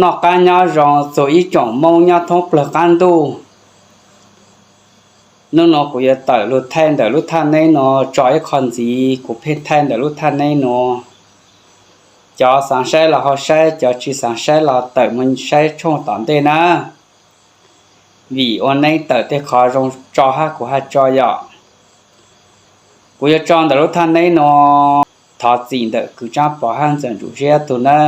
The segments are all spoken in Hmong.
Noj qab nyob zoo txug ib tsoom Moob nyob thoob plawg qab ntuj. Nub nua kuv yuav tawm lug thaij ntawm lub thaj neeb nua tso ib qho ntxiv, kuv pheej thaij ntawm lub thaj neeb nua. Cov xaav saib los ho saib, cov tsi xaav saib los tawm moog saib tshooj tom ntej na. Vim ua neeb tawm tej qhov zoo tso hab kuv haj tso yom. Kuv yuav tso ntawm lub thaj neeb nua, thov txim ntawm kws Tsaab Pov hab Ntxawm Ntsum Zeb tug na.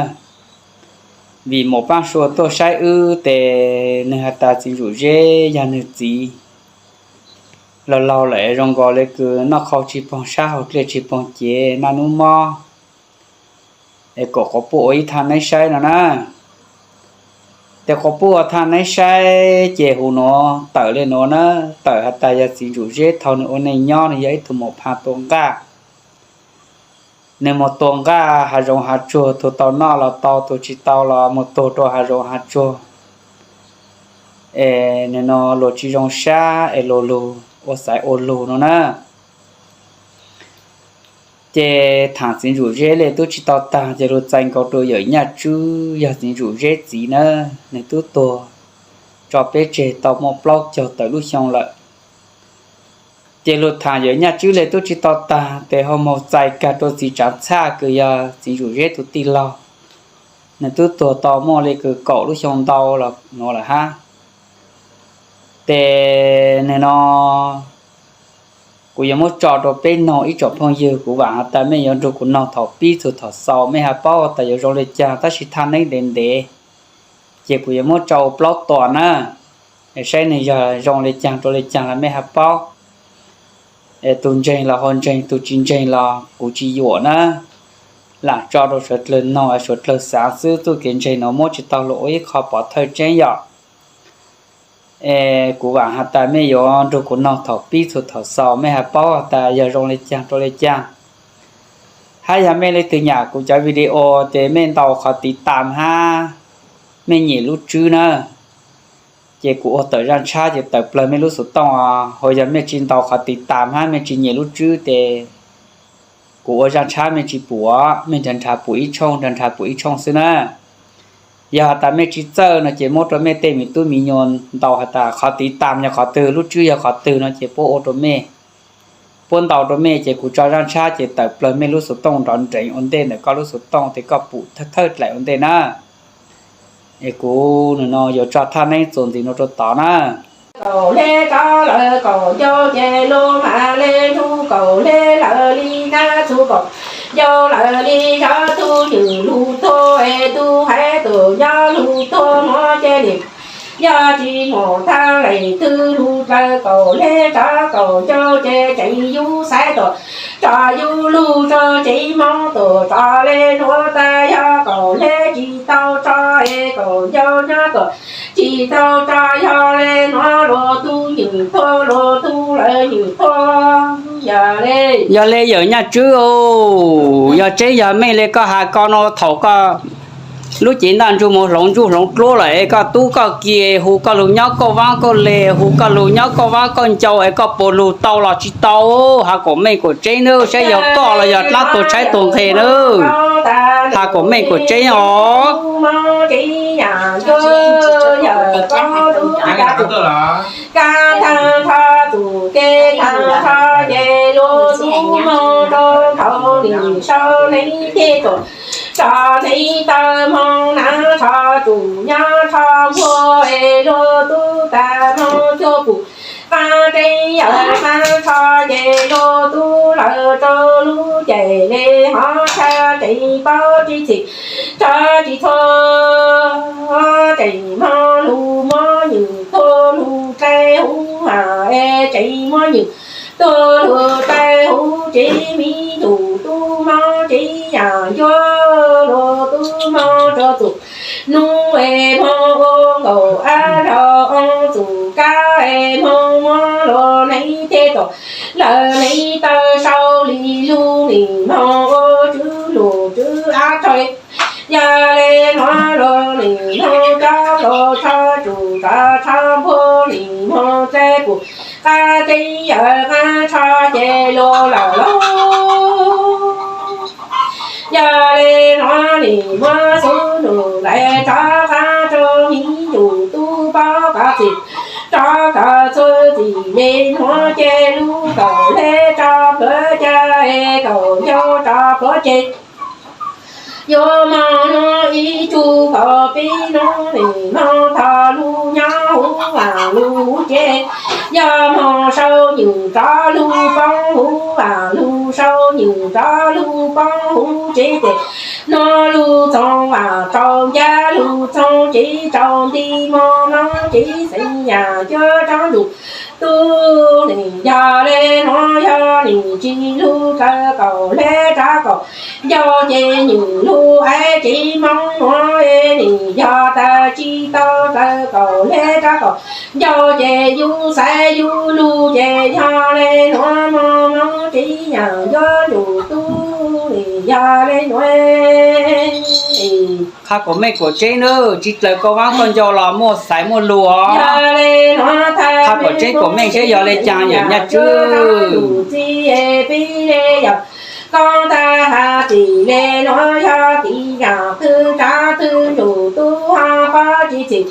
Vim Maum Paaj Sua tuaj saib wb tes nwg has tas Txiv Ntsum Zeb yog nwg txiv laug laug lawm, zoo nkaus le kws noj qhau tsi poog sab, haus dlej tsi poog cev, naj nub mob, es kom quas puj ua ib thaj neeb saib no na. Tes quas puj ua thaj neeb saib ces huv nuav tawm le nuav na, tawm has tas yog Txiv Ntsum Zeb thaus nwg ua neej nyob nwg yog ib tug maum pha tua nqaj. Nwg moog tua nqaj hav zoov hav tsuag, tug tau noj los tau, tug tsi tau los moog tuag rua hav zoov hav tsuag. Es nwg nua luag tsi zoo sab es luag lug ua xaiv ua lug no na. Ces thaam Txiv Ntsum Zeb le tub tsi tau taag ces lug txais nkaus rua Yawm Nyaj Tswb yog Txiv Ntsum Zeb txiv na, nwg tub tuag tso peb tseg tau muaj plaub caug tawm lub xyoo lawm. Ces lug thaam Yawm Nyaj Tswb le tub tsi tau taag tes ho moog txais kag rua Txiv Tsaav Txhaj kws yog Txiv Ntsum Zeb tug tij laug, nwg tub tuag tau muaj le kws kaum lub xyoo ntau los nuav lawm hab. Tes nwg nua kuv yuav muab tso rua peb noog ib tsoom phooj ywg, kuv vaam has tas mej yuav nrug kuv noog thaum pib txug thaum xaus, mej has paub tas yuav zoo le caag, tab sis thaj neeb ntev ntev, ces kuv yuav muab tso ua plaub tuam na, saib nwg yog zoo le caag rua le caag los mej has paub. Es tug ntseeg los ho ntseeg, tug tsi ntseeg los kuv tsi yuam na. Lam tso rua suav dlawg noog, suav dlawg xaav xwb, txuj kev ntseeg nuav muab tsi tau lug ua ib qho pov thawj tseeb yom. Es kuv vaam has tas mej yuav nrug kuv noog thaum pib txug thaum xaus, mej has paub tas yog zoo le caag rua le caag. Hab yog mej leej twg nyam kuv cov video ces mej ntaus qhov tiv tam hab mej nyem lub tswb na, ces kuv ua tawm zaj ntshab ces tawm plawg mej lub xuv tooj os. Ho yog mej tsi ntaus qhov tiv tam hab mej tsi nyem lub tswb ces kuv ua zaj ntshab mej tsi pum, mej nrhav nrhav pum ib tshooj, nrhav nrhav pum ib tshooj xwb na. Yog has tas mej tsi txawj no ces muab rua mej tej miv tub miv nyuas ntaus has tas qhov tiv tam yog qhov twg, lub tswb yog qhov twg no ces puab ua rua mej, puab ntaus rua mej ces kuv tso zaj ntshab ces tawm plawg mej lub xuv tooj nrov nreev ua ntej ntawm koj lub xuv tooj tes koj pum thawj thawj dlaim ua ntej na. Es kuv nua yuav tso thaj neeb txuas ntxiv nua rua tod na. Kaum hleb rov lawm kaum ncau ces lub mam le nrug kaum hleb lawm li nab txug kaum ncau lawm li zov tug nywm lug tuag es tug haiv tuam nyob lug tuag hmo ces nim yog tsis muaj thaaj leej twg lug dlaws kaum hleb rov kaum ncau ces tseem yug xaiv tuam tso yug lug tso tsev hmo tuam tso le nuav tas yog kaum hleb tsis tau tso es kaum ncau nyob tuam tsis tau tso yog le nuav luag tug nywm tuag luag tug lawv nywm tuag. Yog le Yawm Nyaj Tswb, yog tseeb yog meej le koj has ko no thaum koj lub cev ntaj ntsug mus hloov ntsuj hloov dluab lawm es koj tub koj ki hu koj lug nyob koj vaab koj le, hu koj lug nyob koj vaab koj ncau es koj puas lug tau los tsis tau? Has kom meej kom tseeb nawb, saib yog koj los yog dlaab tuag tshaib tuag nqhis nawb. Has kom meej kom tseeb os. Kab thaag nrho txum kev thaag nrho ces luag tub moog rau thaum nim sau hneev thiaj tuam tso hneev taw moog na, tso tsum nyob rho npuag es luag tub tas moog cuag pum. Qab tseeb yawm qab nrho ces luag tub lawv rau lub caij le hov tshaj tseem paub tsis txhim tshaj tsis txhua, tseem moog lug mob nywm tuag lug dlai huv ha es tseem mob nywm tuag lug dlai huv tsev miv tug tub mob tsev yaam ncuab luag tub moog rau txum nub es moog ua nkaus ab rau oo txum kab es moog muab luag hneev thiaj tuam lawv hneev taw sau li lug nim moog ua tswv lug tswv ab rau. Yog le nuav luag nim moog rov luag tshaj tsum rov tshaj npuag nim moog dlai pum. Qab tseeb yawm qab nrho ces luag lawm lauj. Yog le nuav nim muab xub num lais rov qab rov kom txhua txim li nuav ces lub kaum hleb rov pluav ca, kaum ncauj rov pluav ces yuav moog nuav ib tsug kaum peb nub, nim moog tog lug nyob huv vaam lug huv ces, yog moog sau nyem rov lug poob huv vaam lug sau nyem rov lug poob huv tsev ces, nuav lug txoov vaam rau ncaj lug txoov tsev rau nti moog noob tsev xeev yaam cuab rov ntsum tub. Nim yog le nuav yog nim tsis lug tawv kaum hleb rov kaum ncauj ces nyem lug aiv tsev Moob nuav, nim yog tag tsis tau tawv kaum hleb rov kaum ncauj ces yus xaiv yus lug ces yog le nuav moog noob tsev yaam cuab ntsum tub. Nim yog le nuav qha kuas meej kuas tseeb nawb, tsis dlaws koj vaab koj ncauj los muaj xaiv muaj lug os. Qha kuas tseeb kuas meej seb yog le caag yawm Nyaj Tswb. Koj tag has tim le nuav yog tim yaam twg tsav twg ntsum tub ho pob tsis txim,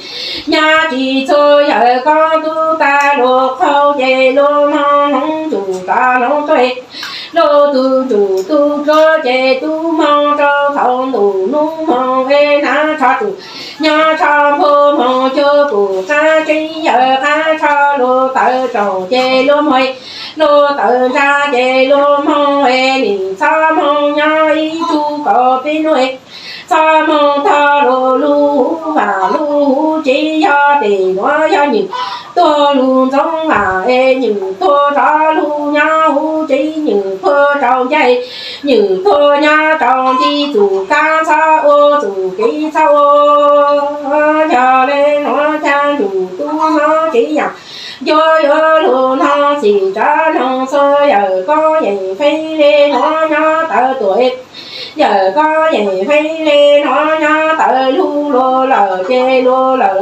nyob tsis txhua yawm koj tub tag lug qaug ces lug moog hloov ntsum rov hloov tuaj, lug tug ntsum tug dluab ces tub moog rau thaum ntuj nub moog es hnav tsho tsum, nyob tsho npua moog cuag pum qaab tseeb yawm qaab tsho lug tawv tsoom ces lug moog, lug tawv ntsa ces lug moog es nim txhob moog nyob ib tsug kaum peb nub, txhob moog tog lug lug huv vaam lug huv tsev, yog tes nuav yog nyem tuag lug ntxoov vaam es nyem tuag rov lug nyob huv tsev, nyem tuag rau ncaig, nyem tuag nyob rau nti, txug kaab txhob ua, txug kev txhob ua. Yog le nuav caag ntsum tub noob tsev yaam cuab yuav lug noog txim tsav noog txhua, yawm koj yeem feeb le nuav nyob tawv tuam, yawm koj yeem feeb le nuav nyob tawv lug lug lawm ces lug lawm,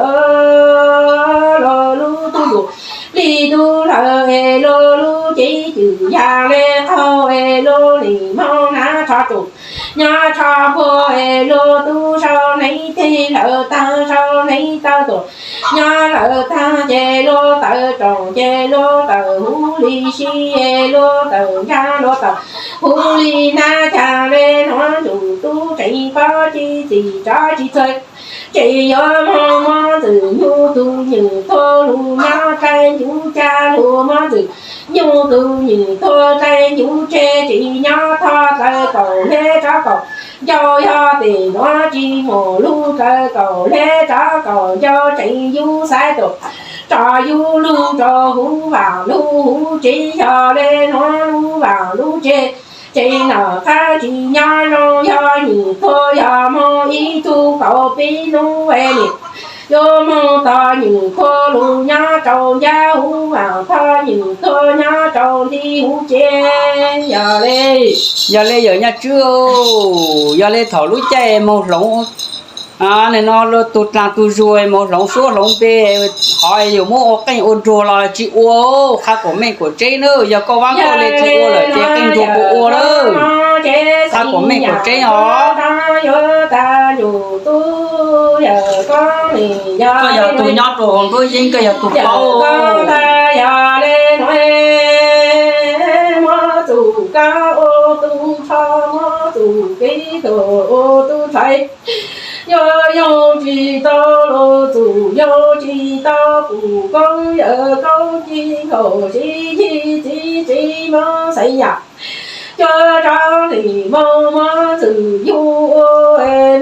lug lub tub ntsum li tub lawm es lug lub cev cwm yaam le qaug es lug nim moog hnav tsho tsum, nyob tsho npua es lug tub sau hneev teg lawm taag sau hneev tawv tuam, nyob lawm taag ces lug tawv tsoom ces lug tawv huv li si es lug tawv ntsa lug tawv huv li nab, caag le nuav ntsum tub tseem pob tsis txim tsav tsis txhua, tseem yuav moog muab ntxwg nyoog tug nyem tuag lug nyob dlaim ncuv ca lug muab ntxwg nyoog tug nyem tuag dlaim ncuv tseg tsis nyob tog dlaim kaum hleb rov kaum ncauj, yog tes nuav tsis muaj lug dlaim kaum hleb rov kaum ncauj tseem yug xaiv tuam rov yug lug rau huv vaam lug huv tsev, yog le nuav lub vaam lub tsev tseem noj qab tsis nyob zoo, yog nyem tuag yog moog ib tsug kaum peb nub es nim yuav moog tog nyem tuag lug nyob rau ncaj huv vaam, tog nyem tuag nyob rau nti huv tsev. Yog le, yog le yawm Nyaj Tswb, yog le thaum lub caij moog hloov, nim no tug dlaag tug zug moog hloov suab hloov npe, qhov yuav muab ua qeej ua nruag los tsis ua, qha kuas meej kuas tseeb nawb, yog koj vaab koj le tsis ua lawm ces qeej nruag puas ua lawm, qha kuas meej kuas tseeb os. Koj yog tug nyob rau hauv nruab yeeb, koj yog tug paub. Muab txug kab ua tug tsho, muab txug kev tug ua tug tshais, yog yoog tsis tau lug txug yoog tsis tau pum koob, yawm koob ci nkaum sib yig txiv txiv moog xaiv yam cuab rov nim moog muab ntxwg nyoog ua,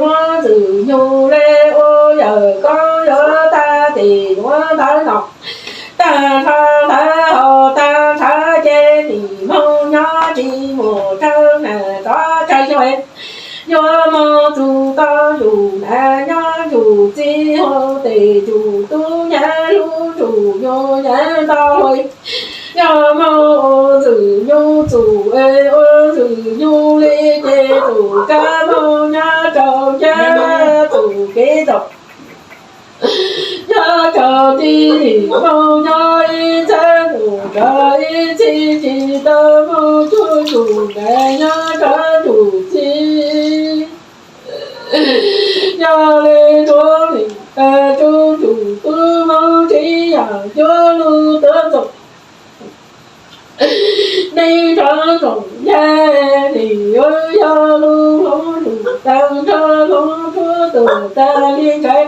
muab ntxwg nyoog le ua, yawm koob yuav tag tes nuav ntawd no, tag nrho ntawd hauv tag nrho ces nim moog nyob tsis muaj tsawg nam rov tsawg xyoo, yuav moog txug tau ntsug nam nyob ntsug txiv, hu tes ntsug tub nyab lub ntsug nyoog nyab ntau lug, yog moog ua ntxwg nyoog txug es ua ntxwg nyoog li ces txug kab moog nyob rau ncaj txug kev tau, nyob rau tib lim moog nyob ib txhab ntsug rau ib txhis tsis tau moog cuag ntsug nam nyob rau ntsug txiv. Yog le nuav nim tag tug ntsug tub moog tsev yaam cuab Loos yog nim yog lub hloov tus tag nrho hloov tsuab tus tag li ntshai.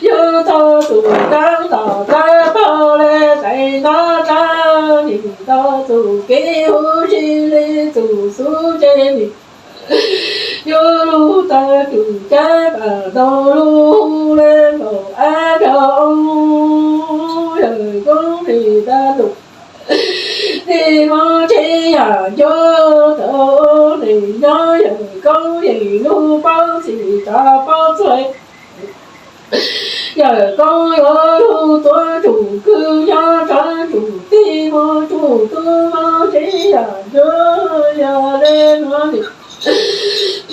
Yog thaum tus kab tom tawb paug le tais ntab rab nim tau tus kev huv si li tus xub ntseg nim. Yog lub tag tus cab pam ntau lub hu le nkaus ab nrog oo yawm koob nim tag tus. Nim hmoov tsev yam ncuab tau nim nyob yawm koob yeem lub paub txim tsav paub txuag. Yawm koob yuav lug tuav tsum kwj nyob tsav tsum tij moog tsum tub moog tsev yam ncuab yog le nuav nim.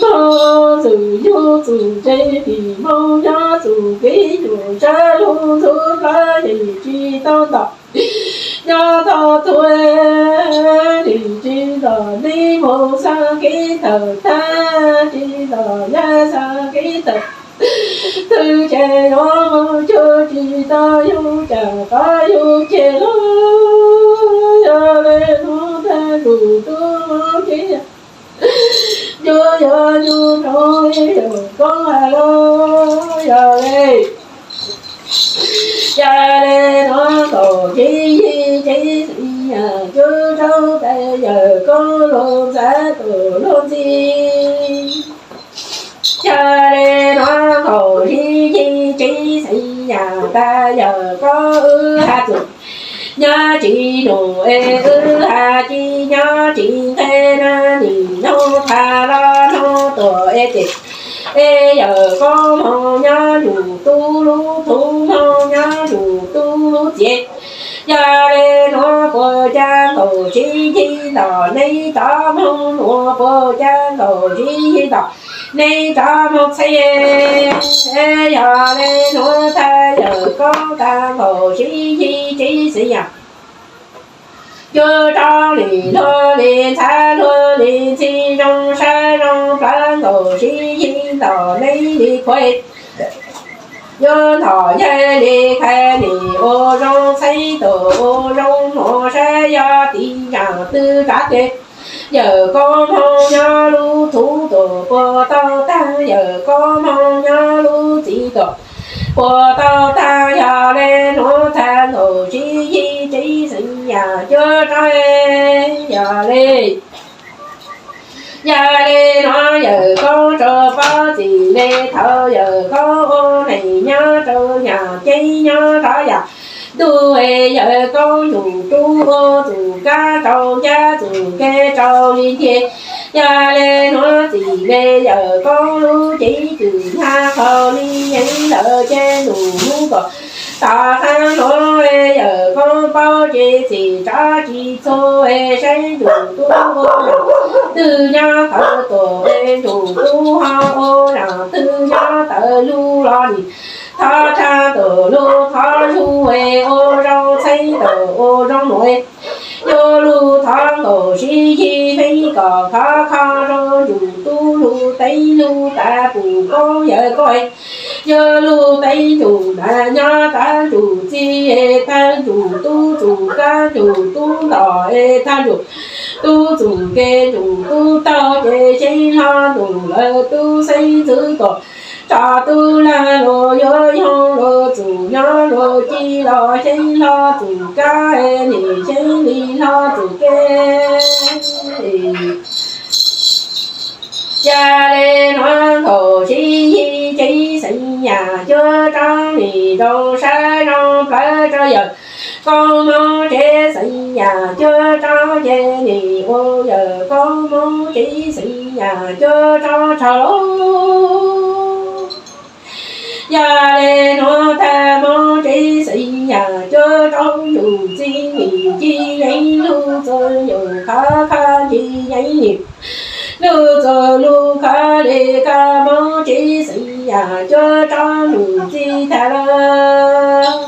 Moog txwm yug txwm ntse nim moog nyob txwm kev nyuam sab lug ntxhuv plab yeem tsis tau ntom. Nyob tau tuag nim tsis ntom neb moog xaa kev tawm tag tsis ntom yawg xaa kev tawm. Twb ces yuav moog cuag tsis tau yug cas qab yug ceg lug. Yog le nuav tag tus tub moog tsev yam ncuab yog yug rau yawm koob has lug yog le. Yog le nuav nkaus tsev yig tsev xeem yam ncuab rau tas yawm koob lug ntxav tus lug ntxi. Yog le nuav nkaus tsev yig tsev xeem yam tas yawm koob wb has txug nyob tsis num es wb has tsis nyob tsis nqe na nim nug tag los nug tuam es ces es yawm koob moog nyob ntsum tub lub tub moog nyob ntsum tub lub txiv. Yog le nuav puas ca nkaus tsev yig ntom neb rov moog nuav puas ca nkaus tsev yig ntom neb rov moog txheb. Yog le nuav tag yawm koob tas nkaus tsev yig tsev xeem yam ncuab rau nim luag li ntxhab luag li ntxhi zoo sab zoo plawv nkaus tsev yig ntom neb li khuav. Yuav ntom yawg li khais nim ua zoo txheeb tus ua zoo hmuas saib yog tim zaam twg rov ces yawm koob moog nyob lub txhuv tus puas tau tag yawm koob moog nyob lub txiv tus puas tau tag. Yog le nuav tag nkaus tsev yig tsev xeem yam ncuab rau yog le. Yog le nuav yawm koob rua paub txim le thaum yawm koob ua neeg nyob rau yam ceeb nyob rov yam ntuj es yawm koob ntsum tub ua txug kab rau ncaj txug ke rau li ntiag. Yog le nuav txim le yawm koob lub cev twm hnyav qhov li yeev lawm ces ntsum lub kom tom qab nuav yawm koob paub ces txim tsav tsis txhua es saib ntsum tub ua twg nyob qhov tuam es ntsum tub ho ua zaam twg nyob tawm lug los nim thov tag tus lug thov zug es ua zoo txheeb tus ua zoo nuav. Yuav lug thov nkaus sib yig feeb kom khov kho zoo ntsum tub lug teeb lug tav pum koob yawm koob. Yuav lug teeb ntsum nam nyob tav ntsum txij es tag ntsum tub txug kab ntsum tub ntom es tag ntsum tub txug ke ntsum tub taug ces xeeb hlo ntsum lawv tub xeeb ntxwv kom tso tub lag luag yuav yoog luag txug nyob luag ci los xeeb hlo txug kab es nim xeeb li hlo txug ke. Yog le nuav nkaus sib yig tsev xeem yam ncuab rau nim zoo sab zoo plawv rau yawm koob moob tsev xeem yam ncuab rau ces nim ua yawm koob moob tsev xeem yam ncuab rau rhawv lauj. Yog le nuav tag moob tsev xeem yam ncuab rau ntsum txij nim ci yeev lug txug ntsum khov kho ci yeev nim lug txug lug khov le kag moob tsev xeem yam ncuab rau ntsum txij tag lawm.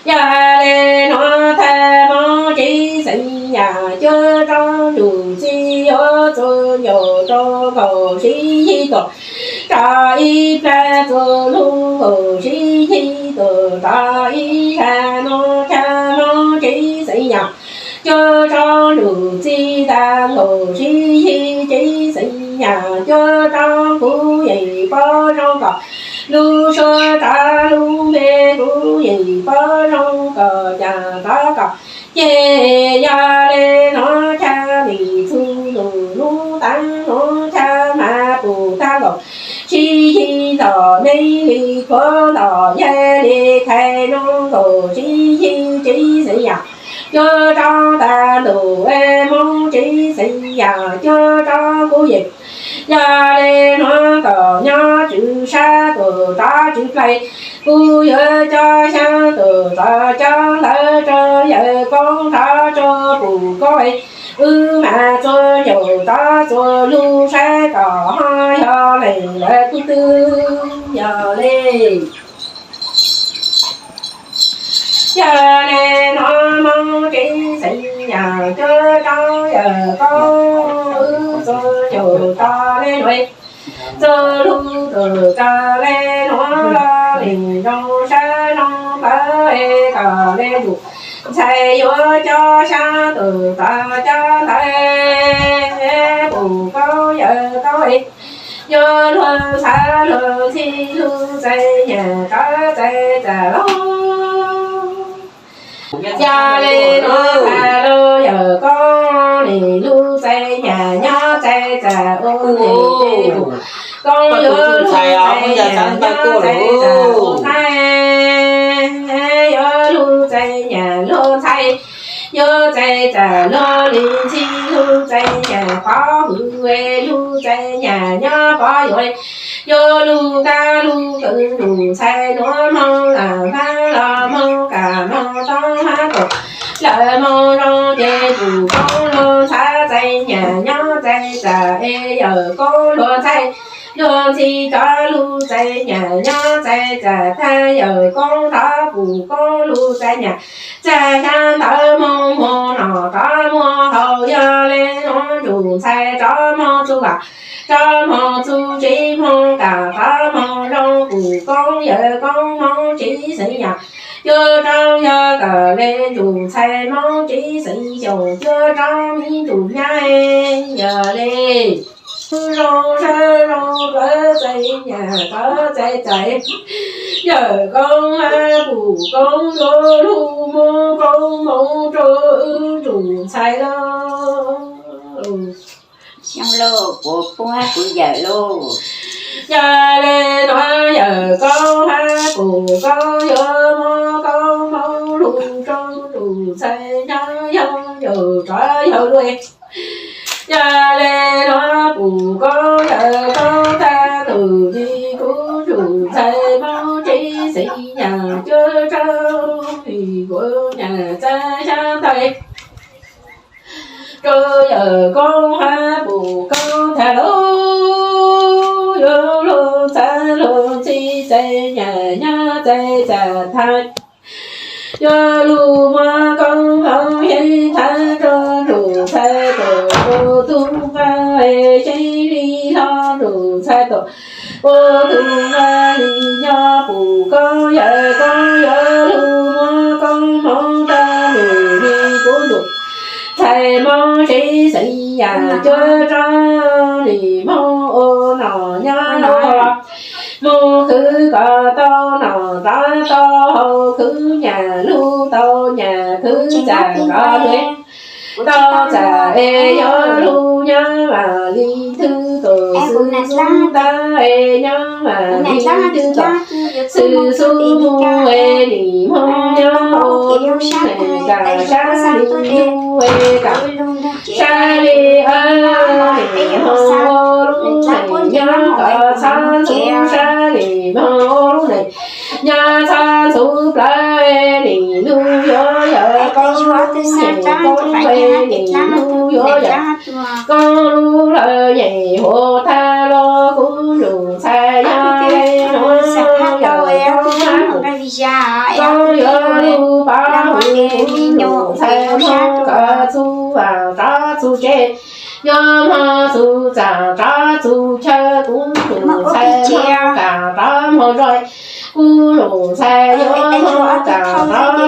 Yog le nuav tag moob tsev xeem yam ncuab rau ntsum txij yuav txug ncaus rau nkaus sib yig tuaj rau ib plag txug lug nkaus sib yig tuaj rau ib zag nuav tag moob tsev xeem yam Cuab rau lub txij tag nkaus sib yig tsev xeem yam, cuab rau kuv yeej pom zoo kom lub suab rov lub npe, kuv yeej pom zoo kom cas rov kom ces. Yog le nuav chaw nim txug ntuj lub taag, nuav chaw mas pum tag nkaus sib yig ntom, neeg li khuav ntom, yag li khais noo nkaus sib yig tsev xeem yam. Cuab rau tag ntuj es Moob tsev xeem yam, cuab rau kuv yeej. Yog le nuav kom nyob tswv sab tuaj rov tswv dlej, kuv yuav coj xyaa tuaj rov coj ntawv rau yawm koob rov rua pum koob es. Wb mas txuas ncaus rov txuas lug saib kom ho yog leej lawv tug twg. Yog le, yog le nuav Moob tsev xeem yam, cuab rau yawm koob wb txuas ncaus rov le nuav, txuas lug tuaj rau le nuav los leej zoo sab zoo plawv es kom le ntuj ntxhais yuav coj xyaa tuaj rov coj ntawv pum koob yawm koob es. Yuav luag ntxhais luag ntxhi lug txais nyam rov txais txam lug. Yog le nuav txhais lug yawm koob nim lug txais nyam nyob txais txam ua nim pum koob yuav lug txais nyam nyob txais txam ua ntxhais, yuav lug txais nyam luag ntxhais, yuav txais txam luag li ntxhi, lug txais nyam qhov hwv es lug txais nyam nyob pov yuav, yuav lug kab lug kws ntuj ntxhais nuav moog lam hab los moog kam moog toob hab tuaj. Lawv moog zoo ces pum koob luag ntxhais txais nyam nyob txais txam es yawm koob luag ntxhais luag ntxhi rov lug txais nyam nyob txais txam tag yawm koob rov pum koob lug txais nyam txais xyaa ntawv moog muag nom rov muag haus. Yog le nuav ntuj ntxhais rov moog txug vam rov moog txug tsev moog kam rov moog zoo pum koob yawm koob Moob tsev xeem yam. Cuab rau yog kom le ntuj ntxhais Moob tsev xeem xyooj, cuab rau mi ntuj nyab. Yog le zoo sab zoo plawv txais nyam rov txais txam, yawm koob hab pum koob yuav lug muab koob moog rua wb ntuj ntxhais lawm. Xyoo lauj, puas poob kuv yawm lauj? Yog le nuav yawm koob hab pum koob yuav muab koob moog lug rua ntuj ntxhais nyob yog yaug rov yaug lug. Yog le nuav pum koob yawm koob tag ntuj li kuv ntuj ntxhais Moob tsev xeem yam, cuab rau li kuv nyam txais xyaa ntawv rua yawm koob hab pum koob tag lauj. Yuav lug ntxhais lug ntxhi txais nyam nyob txais txam tag, yuav lug muab koob moog yeej tag rua ntuj ntxhais tuaj ua tug nqaj es yeej li hlo ntuj ntxhais tuaj ua tug nqaj li nyob pum koob yawm koob yuav lug muab koob moog rua ntuj li kuv ntuj ntxhais Moob tsev xeem yam, cuab rau li moog ua nom nyob los moog khwv kom tau nom rov tau haus, khwv nyam lug tau nyam khwv txam kom lug tau txam es yuav lug nyob mam li twg tuaj xwb xub tag es nyob mam li twg tuaj xwb xub mus es nim moog nyob ua lub neej kam sab li lug es kam sab li ua nim moog ua lub neej nyob kom txhob ntxub sab li moog ua lub neej nyob txhob ntxub plawv es nim lug yuav yawm koob nyeem koob es nim lug yuav yawm koob lub lawv yeej huam thab los kuv ntuj ntxhais yog le nuav yawm koob hab pum koob yuav lug pab kuv ntuj ntxhais moog kom txug vaam rov txug tsev, yuav moog txug txaam rov txug chaw, kuv ntuj ntxhais moog kaam rov moog zog, kuv ntuj ntxhais yuav moog kaam rov